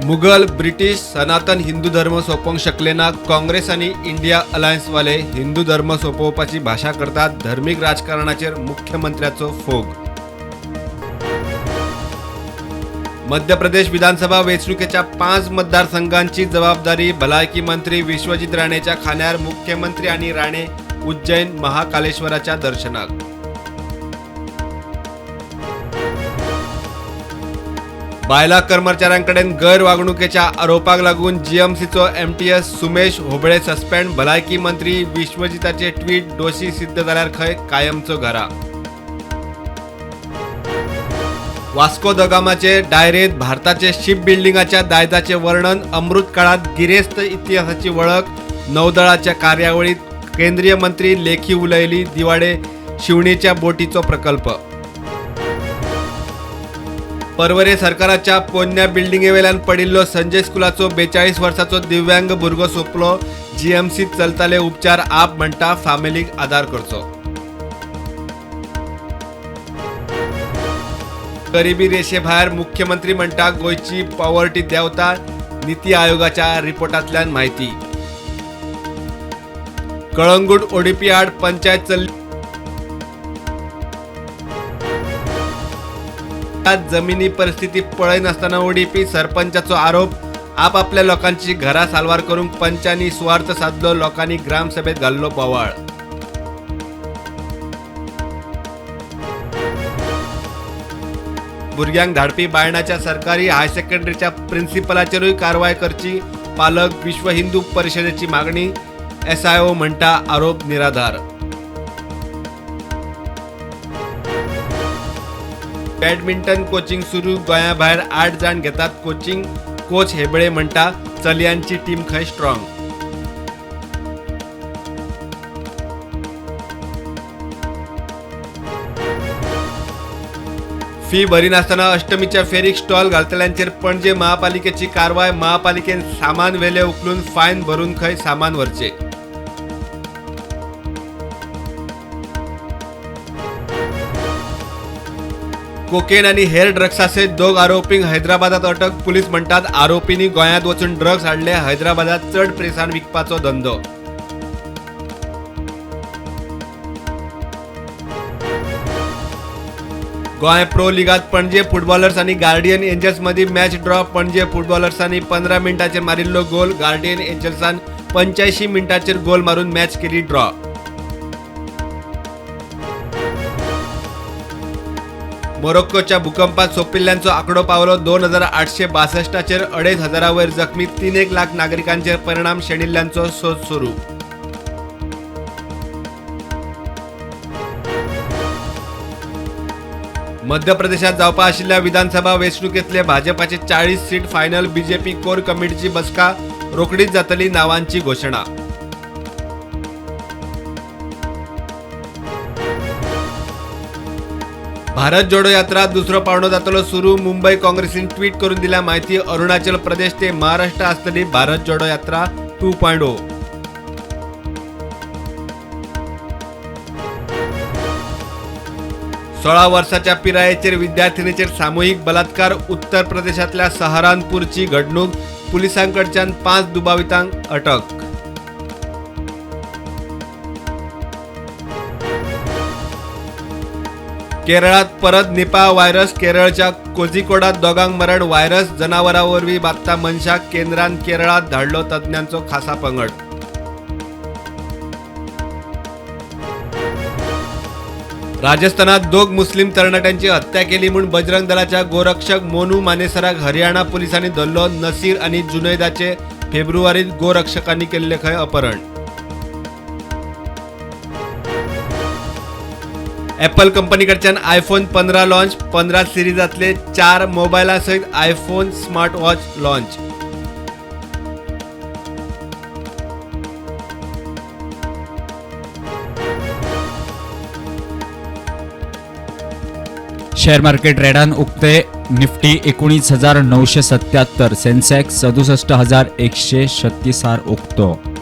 Mughal British सनातन हिंदू धर्म सोंपोवंक शकले ना. काँग्रेस आनी इंडिया अलायन्सवाले हिंदू धर्म सोंपोवपाची भाशा करतात. धर्मीक राजकारणाचेर मुख्यमंत्र्याचो फोग. मध्य प्रदेश विधानसभा वेंचणुकेच्या 5 मतदारसंघांची जबाबदारी भलायकी मंत्री विश्वजीत राणेच्या खांद्यार. मुख्यमंत्री आनी राणे उज्जैन महाकालेश्वराच्या दर्शनाक. बायला कर्मचाऱ्यांकडेन गैरवागणुकेच्या आरोपाक लागून जीएमसीचो एमटीएस सुमेश होबळे सस्पेंड. भलायकी मंत्री विश्वजिताचे ट्वीट, दोशी सिद्ध जाल्यार खंय कायमचो घरा. वास्को the गामाचे डायरेंत भारताचे शिप बिल्डिंगाच्या दायजाचे वर्णन. अमृत काळात गिरेस्त इतिहासाची वळख. नौदळाच्या कार्यावळीत केंद्रीय मंत्री लेखी उलयली. दिवाडे शिवणीच्या बोटीचो प्रकल्प. परवरे सरकाराच्या पोन्न्या बिल्डिंगेवेल्यान पडिल्लो संजय स्कुलाचो 42 वर्साचो दिव्यांग भुरगो सोंपलो. जीएमसीत चलताले उपचार. आप म्हणटा फामिलीक आदार करचो. गरिबी रेशेभायर मुख्यमंत्री म्हणटा गोंयची पॉवर्टी देंवता. निती आयोगाच्या रिपोर्टांतल्यान म्हायती. कळंगूट ओडीपी आड पंचायत चल्ली. जमिनी परिस्थिती पळयनासतना ओडीपी, सरपंचाचो आरोप. आपापल्या लोकांची घरां साल्वार करूंक पंचांनी सुवार्थ सादलो. लोकांनी ग्रामसभेत घाल्लो बोवाळ. भुरग्यांक धाडपी बायणाच्या सरकारी हायर सेकंडरीच्या प्रिन्सिपलाचेरूय कारवाय करची, पालक विश्व हिंदू परिषदेची मागणी. एसआयओ म्हणटा आरोप निराधार. बॅडमिंटन कोचिंग सुरू. गोंयाभायर 8 जाण घेतात कोचिंग. कोच हेबळे म्हणटा चलयांची टीम खंय स्ट्रॉंग. फी भरिनासतना अष्टमीच्या फेरीक स्टॉल घालतल्यांचेर पणजे महापालिकेची कारवाय. महापालिकेन सामान वेले उखलून फायन भरून खंय सामान व्हरचे. कोकेन आणि हेर ड्रग्सासयत 2 आरोपींक हैदराबादात अटक. पुलीस म्हणटात आरोपींनी गोंयांत वचून ड्रग्स हाडले. हैदराबादात चड प्रेसान विकपाचो धंदो. गोंय प्रो लिगात पणजे फुटबॉलर्स आणि गार्डियन एंजल्स मदीं मॅच ड्रॉ. पणजे फुटबॉलर्सांनी 15 मिनटांचेर मारिल्लो गोल. गार्डियन एंजल्सान 85 मिनटांचेर गोल मारून मॅच केली ड्रॉ. मोरोक्कोच्या भूकंपात सोंपिल्ल्यांचो आंकडो पावलो 2862चेर. 2500 वयर जखमी. 3 लाख नागरिकांचेर परिणाम. शेणिल्ल्यांचो सोद सुरू. मध्य प्रदेशात जावपा आशिल्ल्या विधानसभा वेंचणुकेंतले भाजपाचे 40 सीट फायनल. बीजेपी कोर कमिटीची बसका रोखडीच जातली नावांची घोशणा. भारत जोडो यात्रा दुसरो पावंडो जातलो सुरू. मुंबई काँग्रेसीन ट्वीट करून दिल्या म्हायती. अरुणाचल प्रदेश ते महाराष्ट्र आसतली भारत जोडो यात्रा 2.0. 16 वर्साच्या पिरायेचेर विद्यार्थिनीचेर सामुहीक बलात्कार. उत्तर प्रदेशांतल्या सहारानपूरची घडणूक. पुलिसांकडच्यान 5 दुबावितांक अटक. केरळात परत निपा व्हायरस. केरळच्या कोझिकोडात 2 मरण. व्हायरस जनावरांवरवीं बादता मनशाक. केंद्रान केरळात धाडलो तज्ञांचो खासा पंगड. राजस्थानात 2 मुस्लिम तरणाट्यांची हत्या केली म्हूण बजरंग दलाच्या गोरक्षक मोनू मानेसराक हरियाणा पोलिसांनी धरलो. नसीर आनी जुनैदाचे फेब्रुवारीत गोरक्षकांनी केल्ले खंय अपहरण. ॲपल कंपनीकडच्यान आयफोन 15 लॉन्च. 15 सिरीजातले 4 मोबायला सयत iPhone smartwatch launch. Share market रेडान उक्ते. निफ्टी 19,977, सेन्सेक्स 67,136 उक्तो.